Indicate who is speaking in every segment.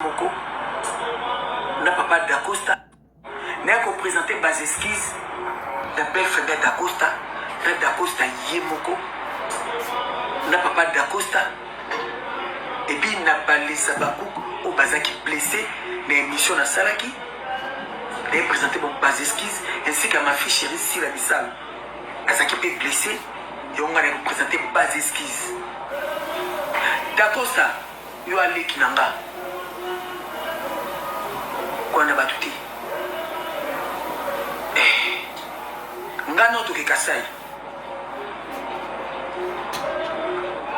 Speaker 1: Moko na papa Dacosta naye ko presenter bas excuses na belle famille ya Dacosta na Dacosta ye moko na papa Dacosta et puis na balesa bakouk oyo bazalaki blessé na émission nasalaki naye présenter bon bas excuses ainsi que ma fille chérie Sila Bisalu azalaki mpe blessé yango ngai naye ko présenter bas excuses Dacosta. Yo aleki na nga kolanda batu te eh nga nao toke kasai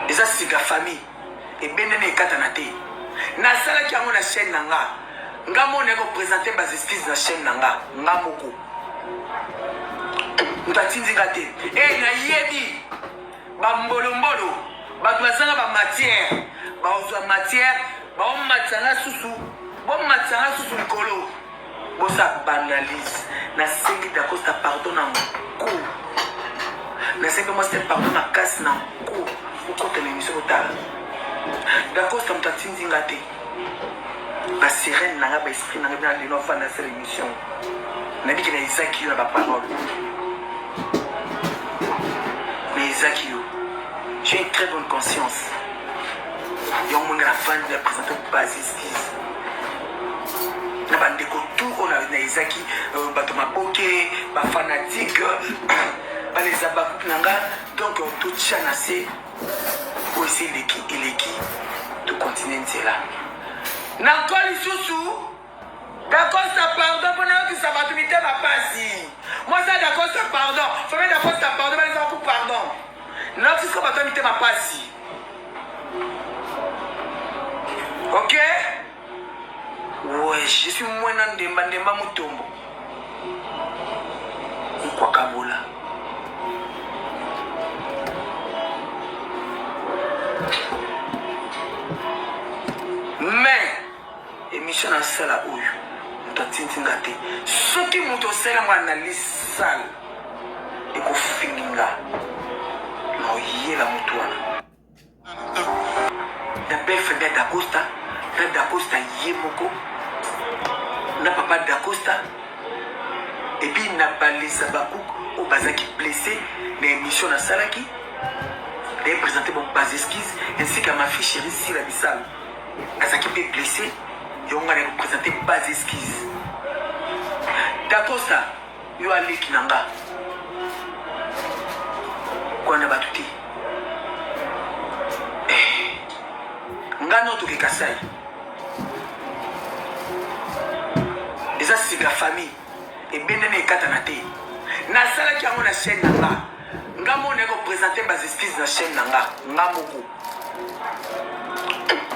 Speaker 1: eza sika famille ebendani ekatana te nasalaki yango na chaîne na nga nga moko naye kopresente bas excuses na chaîne na nga nga moko moto atindi nga te e nayebi Ba mbolombolo batu bazanga ba matière bakozwa matière baomatisa nga susu bomatisa nga susu likolo bosa banalise nasengi dacosta pardon na nko nasengi mwasi te pardon makasi na nko okota na emission kotala dacosta moto atindi nga te ba sirene na nga ba esprit na nga bina lelo afanda asala emission nabiki na ezaki yo na ba parole na ezaki yo j'ai une très bonne conscience yango moni nga nafandi na présente bas excuse na bandeko tout oyo na ezaki euh, bato maboke bafanatike baleza bakupe na nga donc totya na se Oyo esi eleki eleki to continue nzela. Nako lisusu Dacosta pardon mpo nayokisa bato mitema pasi. Mwasi ya Dacosta pardon, famille Dacosta pardon, baleza ku pardon. Nayokisi bato ya mitema pasi. Ok? Ouais, je suis mwena ndemba ndemba mutombo. Nkwakabola. Mais émission na sala oyo moto atindi nga te soki moto osali yango analyse sale ekofingi nga na oyela moto wana na belle famille ya Dacosta na Dacosta ye moko na papa Dacosta et puis na balesa bakouk oyo bazalaki blessé na émission nasalaki naye présente bon bas excuses ainsi que ma fille chérie Sila Bisalu azalaki mpe blessé yango ngai naye kopresente bas excuses Dacosta Yo aleki na nga kolanda bato te eh. Nga nao toke kasai eza sika famille ebendani ekatana te nasalaki yango na chaîne na nga nga moko naye kopresente bas excuses na chaîne na nga nga moko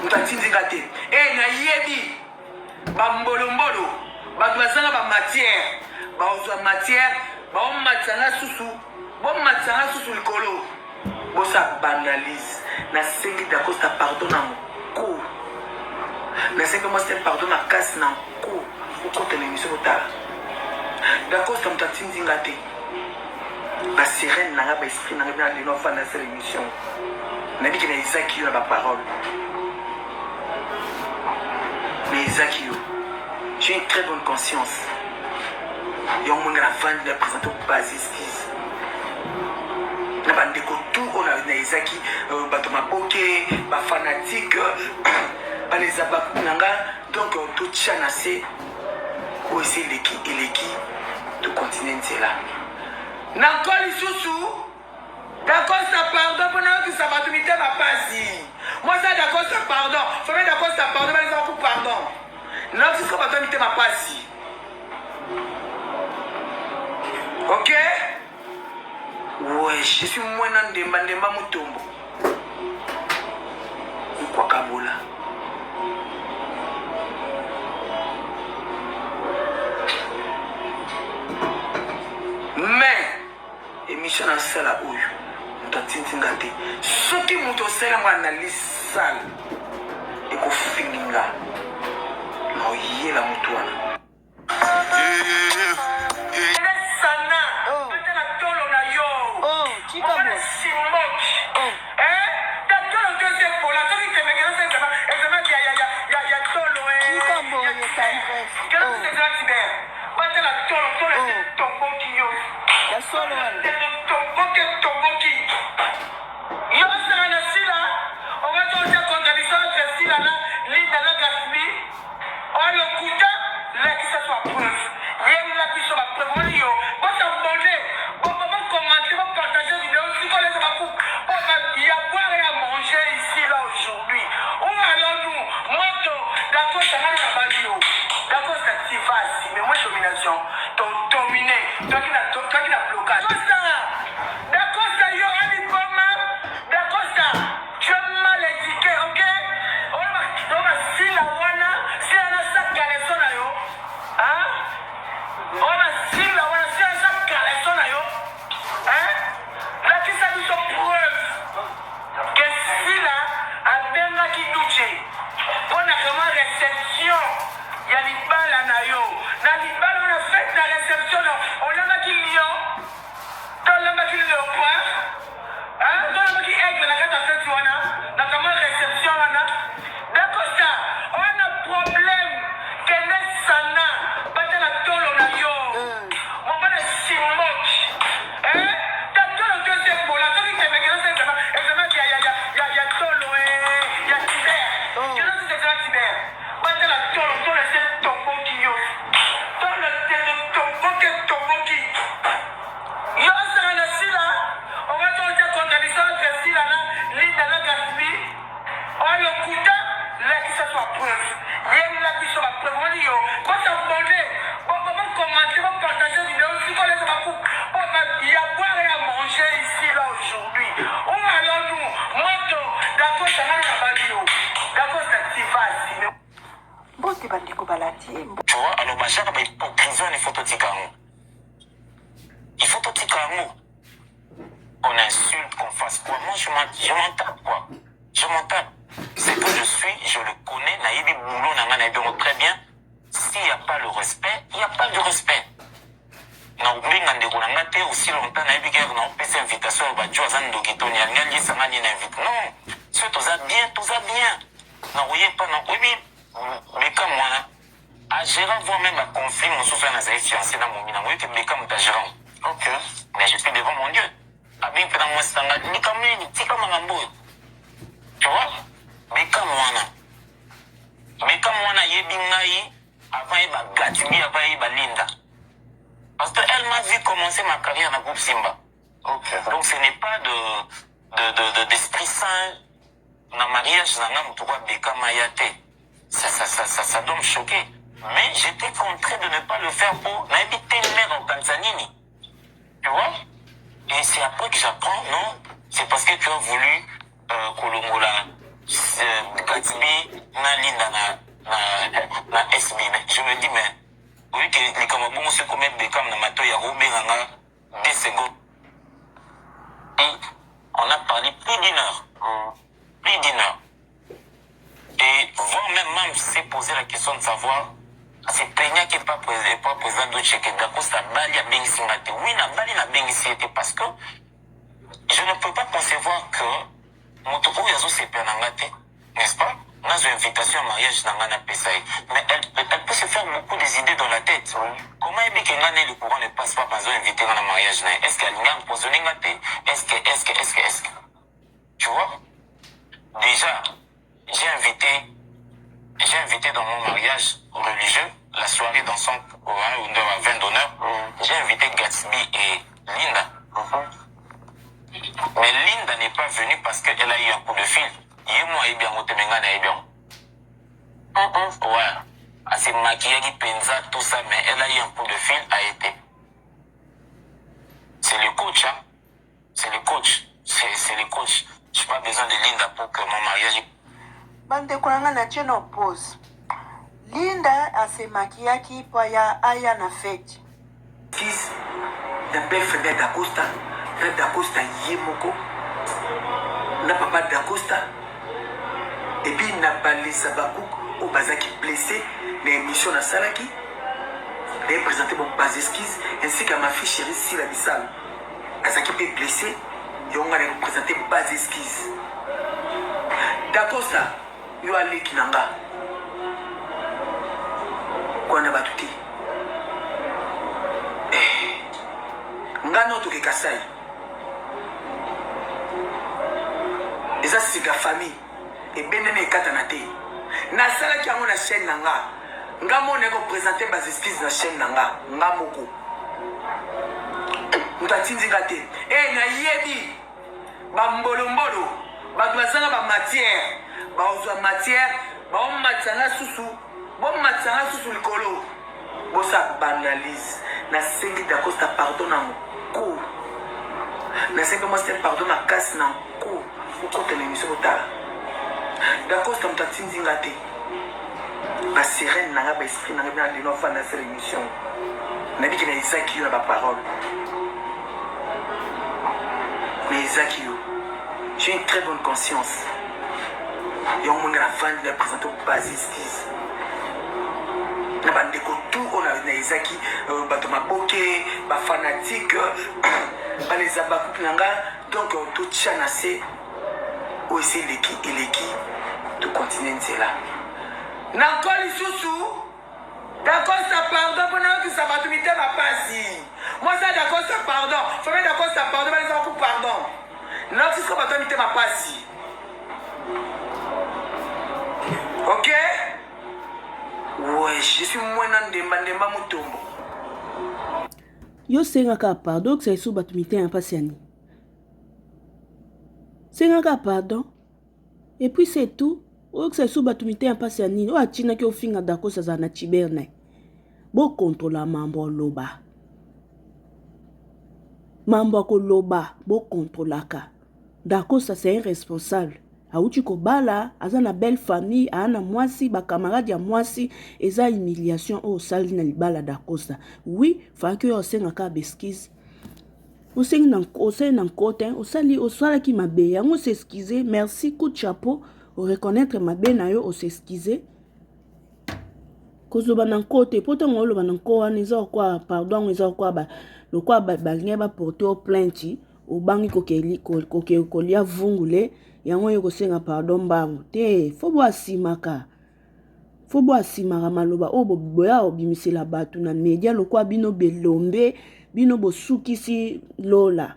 Speaker 1: moto atindi nga te e nayebi Ba mbolombolo bato bazanga ba matière bakozwa matière baomatisa nga susu bomatisa nga susu likolo bosa banalise nasengi dacosta pardon na nko nasengi mwasi te pardon makasi na nko okota na emission kotala dacosta moto atindi nga te ba sirene na nga ba esprit na nga bina lelo afanda asala émission nabiki na ezaki yo na ba parole na ezaki yo j'ai une très bonne conscience yango moni nga nafandi na présente bas excuse na bandeko tout oyo na ezaki euh, bato maboke bafanatike baleza bakuku na nga donc euh, totya na se Oyo esi eleki eleki to continue nzela. Nako lisusu Dacosta pardon mpo nayokisa bato mitema pasi. Mwasi ya Dacosta pardon, famille Dacosta pardon, baleza ku pardon. Nayokisi bato ya mitema pasi. Ok? Ouais, je suis mwena ndemba ndemba mutombo. Nkwakabola. Mais émission na sala oyo moto atindi nga te soki moto osali yango analyse sale ekofingi nga na oyela moto wana
Speaker 2: Mbote bandeko balandi.
Speaker 3: Tu vois, alors bajaka ba hypocrisie wana, il faut totika yango, il faut totika yango. On insulte, qu'on fasse quoi, moi je m'en tape quoi, je m'en tape. Ce que je suis, je le connais. Nayebi boulot na nga, nayebi yango très bien. S'il y a pas le respect, il y a pas de respect. Na obenga ndeko na nga te aussi longtemps nayebi kaka na opesa invitation oyo bajo aza ndoki toni alingi aliesanga nini na invite. Non, soki toza bien, toza bien. Nakoyepa na oyebi Bekam wana agéra, voire même baconflit mosusu wana azali fiancé na momi nango, yoke Bekam moto agéra.
Speaker 4: Ok.
Speaker 3: Mais je suis devant mon Dieu, abengi mpe na mwasi na nga, likambo nini, tika makambo oyo. Tu vois, Bekam wana, Bekam wana ayebi ngai avant yeba Gatsby, avant yeba Linda, parce que elle m'a vu commencer ma carrière na groupe Simba. Donc ce n'est pas de d'esprit saint na mariage na nga moto kwa Bekam aya te. Ça doit me choquer, mais j'étais contraint de ne pas le faire pour nayebi te mère okanisa nini, tu vois. Et c'est après que j'apprends, non, c'est parce que tu as voulu kolongola Gatsby na Linda na SB. Mais je me dis, mais oyi ke likambo bongo soki komi Bekam na matoi ya kobenganga 2 secondes et on a parlé plus d'une heure, plus d'une heure, et voire même même s'est posé la question de savoir, se plaignaki pas président Docheke Dacosta bali abengisi nga te. Oui, na bali nabengisi ye te parce que je ne peux pas concevoir que moto oyo azosepela na nga te, n'est-ce pas, nazwa invitation ya mariage na nga, napesa ye. Mais elle peut se faire beaucoup des idées dans la tête. Comment yebi ke nga ne le courant ne passe pas, bazo invité nga na mariage na ye? Est ce que alingi empoisonné nga te? Est ce que, est ce que, est ce que, est ce que, tu vois, déjà j'ai invité dans mon mariage religieux, la soirée dansante au vin d'honneur, j'ai invité Gatsby et Linda. Mais Linda n'est pas venue parce qu'elle a eu un coup de fil. Ye mo ayebi yango te, mais nga nayebi yango. Ouais. Elle s'est maquillée, penza, tout ça, mais elle a eu un coup de fil, a été. C'est le coach, hein. C'est le coach. C'est le coach. Je n'ai pas besoin de Linda pour que mon mariage.
Speaker 2: Bandeko na ngai, natie na pause. Linda asemakiyaki mpo aya na fête.
Speaker 1: Fils ya belle famille ya Dacosta, na Dacosta ye moko, na papa Dacosta, et puis na balisa bacook oyo bazalaki blessé na émission nasalaki, naye présente bon bas excuses, ainsi que ma fille chérie Sila Bisalo azalaki mpe blessé. Yango ngai naye koprésente bas excuses. Dacosta, yo aleki na nga kwana bato te. Eh, nga no toke Kasai, eza sika famille ebendani ekatana te. Nasalaki yango na chaîne na nga. Nga mo naye koprésente bas excuses na chaîne na nga, nga moko, moto atindi nga te. E nayebi bambolombolo, bato bazanga bamatière, bazwa matière, baomatisa nga susu, bomatisa nga susu likolo, bosa baanalyse. Nasengi Dacosta pardon na nko, nasengi mwasi te pardon makasi na nko. Okota na émission, botala Dacosta, moto atindi nga te. Basirene na nga, baesprit na nga bina lelo afanda asala émission, nayebiki na ezaki yo na baparole na ezaki yo. J'ai une très bonne conscience. Yango monga navandi na présente bas excuses na bandeko tout oyo na ezaki, bato maboke, bafanatike, baleza bakupe na nga. Donc totia na se oyo esi eleki, eleki, tokontinue nzela. Nako lisusu Dacosta pardon mpo nayokisa bato mitema pasi. Mwasi ya Dacosta pardon, famille Dacosta pardon, baleza baku pardon, nayokisika bato ya mitema pasi. Ok, ouais, je suis mwana Ndemba, Ndemba Mutombo.
Speaker 5: Yo sengaka pardon, okisa lisusu bato mitema mpasi ya nini? Sengaka pardon et puis c'est tout. Oyokisa lisusu bato mitema mpasi ya nini? Oyo atinaki ofinga Dacosta azala na tiber na ye. Bokontrola mambo oloba, mambo ya koloba bokontrolaka. Dacosta, c'est un responsable. Awuti kobala, aza na belle famille, aa na mwasi, ba camarade ya mwasi, eza humiliation oyo osali na libala Dacosta. Oui, fallaki oyo osenga kaka ba excuse. Osengi na osali na nko te, osali osalaki mabe, yango s'excuser, merci coup de chapeau, o reconnaître mabe na yo, o s'excuser. Kozloba na nko te, po ntango oloba na nko wana eza lokola pardon yango eza lokola ba lokola balingaki ba porter yo plainte. Obangi koke kolia vungule yango oye kosenga pardon mbangu te fo bo asimaka fo bo asimaka maloba oyo boya obimisela bato na media lokola bino belombe bino bosukisi lola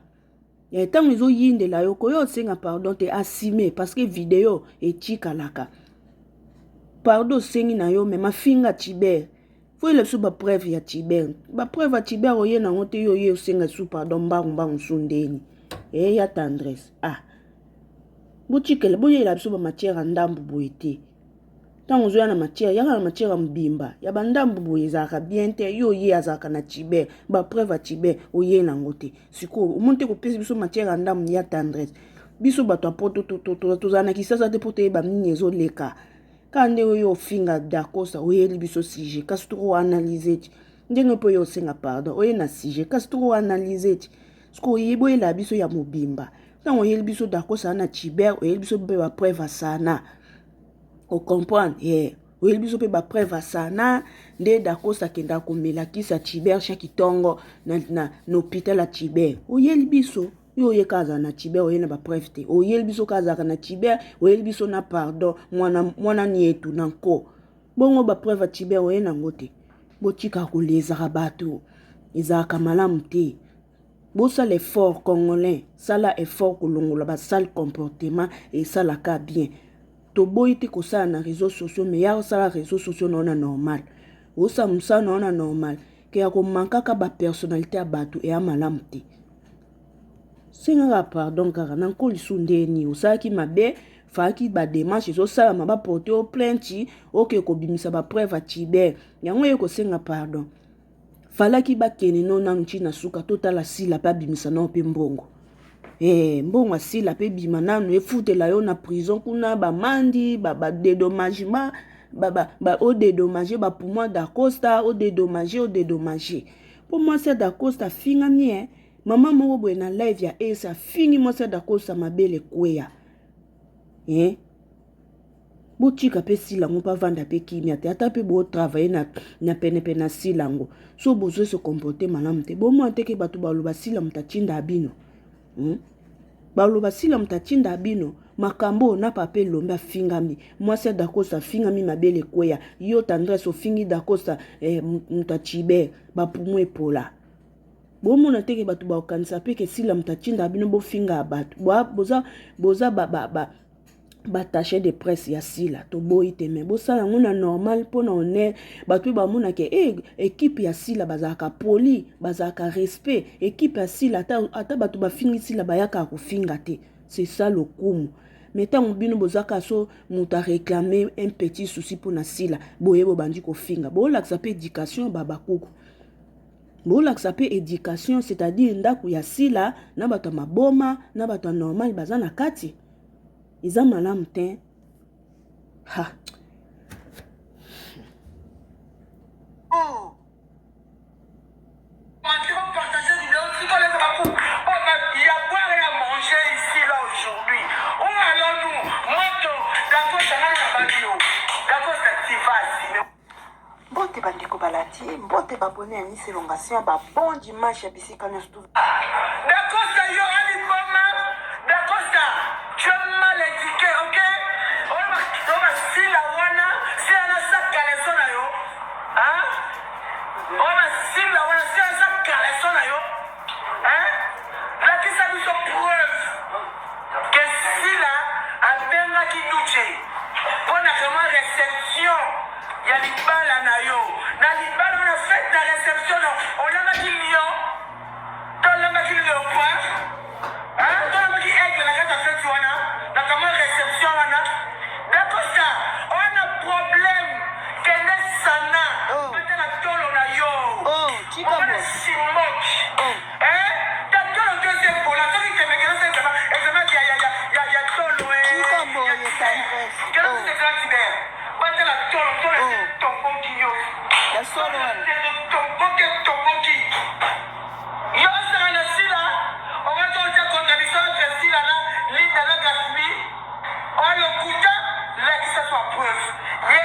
Speaker 5: ntango ezoyindela yo koya osenga pardon te asime parce que video etikalaka pardon osengi na yo me mafinga tiber Faut yela biso ba preuve ya Tiber. Ba preuve ya Tiber oye nango te yo ye osenga su pardon mbangu mbangu su ndeni. Eh ya tendresse. Ah. Botikela boyela biso ba matière ya ndambu boye te. Ntango ozoya na matière, yaka na matière ya mobimba. Ya ba ndambu boye ezalaka bien te. Yo ye azalaka na Tiber. Ba preuve ya Tiber oye nango te. Sikoyo omoni te kopesa biso matière ya ndambu ya tendresse. Biso bato ya poto tozala na kisasa te mpo toyeba nini ezoleka. Kaka ndenge oyo ofinga Dacosta oyeli biso sujet kasi toko analyse ti ndenge mpo yo osenga pardon oye na sujet kasi toko analyse ti siko oye boyela biso ya mobimba ntango oyeli biso Dacosta na Chiber oyeli biso mpe ba preuve asana o comprendre yeah. Oyeli biso mpe ba preuve asana nde Dacosta akendaka komela kisi ya Chiber chaque ntongo na, na, na hôpital ya Chiber oyeli biso Yo oye kaka azala na cyber oye na ba preuve te. Oyeli biso kaka azalaka na cyber, oyeli biso na pardon mwana mwana nietu na nko. Bongo ba preuve ya cyber oye nango te. Botika kolezaka bato. Ezalaka malamu te. Bosala effort congolais, sala effort kolongola ba sale comportement esalaka bien. Toboyi te kosala na réseaux sociaux mais ya osala réseaux sociaux na ona normal. Osala mosala na ona normal. Ke ya komankaka ba personnalité ya bato eya malamu te. Sengaka pardon kaka na nko lisu ndeni osalaki mabe falaki ba démarche ezosalama ba porte yo plainte oke kobimisa ba preuve ya cyber yango ye kosenga pardon falaki bakende no nanu ti na suka totala sila mpe abimisa nao mpe mbongo eh, mbongo asila mpe bima nanu efutela yo na prison kuna bamandi badedommagement ba, ba, ba, ba, odedommage bapoumon dacosta odedommage odedommage mpo mwasi ya dacosta afingami eh. Mama moko boye na live ya Ace afingi mwasi ya Dacosta mabele ekweya. Eh? Botika pe sila yango mpe avanda mpe kimia te ata mpe botravaille na, na penepene na sila yango so bozo se comporte malamu te bomona te ke bato baloba sila moto atinda bino hmm? Baloba sila moto atinda bino makambo oyo na papa elombe afingami mwasi ya dacosta afingami mabele ekweya yo tendresse ofingi dacosta eh, moto achiber bapumu epola Bomona te ke bato bakokanisa pe ke sila moto atinda bino bofinga bato. Boza boza ba ba ba batache de presse ya sila toboyi te me bosala yango na normal mpo na honneur bato mpe bamona ke e ekipe ya sila bazalaka poli bazalaka respect ekipe ya sila ata, ata bato bafingi sila bayaka kofinga te c'est ça lokumu me ntango bino bozaka so moto aréclame un petit souci mpo na sila boye bobandi kofinga bolakisa mpe éducation babakuku Bolakisa pe education c'est à dire ndaku ya sila na bato ya maboma na bato ya normal baza na kati eza malamu te ha.
Speaker 1: Oh.
Speaker 2: Mbote bandeko balandi, mbote ba abonne ya Miss Elongation, ba bon dimanche ya bisika nyonso tout.
Speaker 1: Dacosta yo ali boma Dacosta tu es mal eduque ok oyo sila wana sila na sa caleçon na yo hein oyo sila wana sila na sa caleçon na yo hein lakisa biso preuve que sila abengaki Duce pona vraiment reception ya libala na yo na libala wana fete na reception na olambaki lion to olambaki leopard hein to olambaki aigle na kati ya fete wana na kama reception wana dacosta wana problème kende sana
Speaker 2: Oh.
Speaker 1: batala tolo na yo
Speaker 2: Oh, tika
Speaker 1: Omona
Speaker 2: boye.
Speaker 1: simok
Speaker 2: Oh.
Speaker 1: hein ta tolo to ese epola soki kemekelo se ezama ezama ya ya ya ya ya tolo eh
Speaker 2: Tika boye.
Speaker 4: solo wana.
Speaker 1: Toboki toboki. Yo osaka na Sila, owaki otia contradiction entre Sila na Linda na Gaspi. Oyo lokuta, lakisa swa preuve. Ye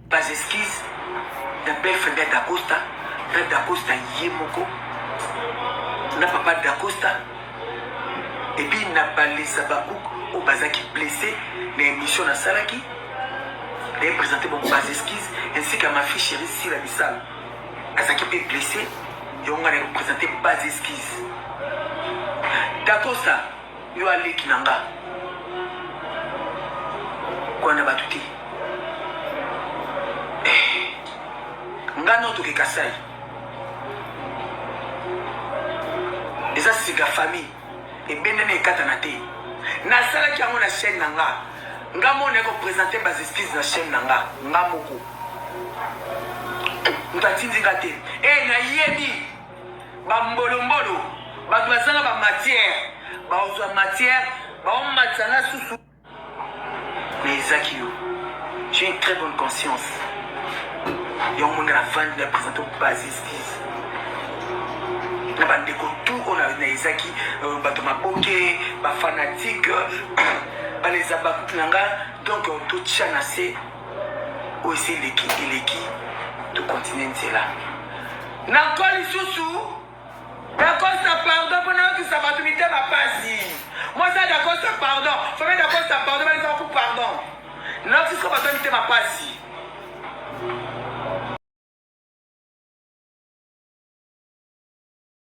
Speaker 1: Bas excuses na belle famille ya Dacosta, na Dacosta ye moko, na papa Dacosta, et puis na balesa bakouk oyo bazalaki blessé na émission nasalaki, naye présenter bango bas excuses, ainsi que ma fille chérie Sila Bisalu azalaki mpe blessé, yango ngai naye présenter bas excuses. Dacosta yo aleki na nga kwana bato te eh, nga no toke kasai eza sika famille ebendani ekatana te nasalaki yango na chaîne na nga nga moko naye kopresente bas excuse na chaîne na nga nga moko moto atindi nga te e nayebi Ba mbolombolo bato bazanga ba matière baozwa matière baomatisa nga susu mais ezaki yo j'ai une très bonne conscience yango moni nga navandi na présente bas excuse na bandeko tout oyo na ezaki euh, bato maboke bafanatike baleza bakutu na nga donc euh, totya na se oyo esi eleki eleki tokontinue nzela nako lisusu dacosta pardon mpo nayokisa bato mitema pasi mwasi ya dacosta pardon famille dacosta pardon balisa baku pardon nayokisika bato ya mitema pasi.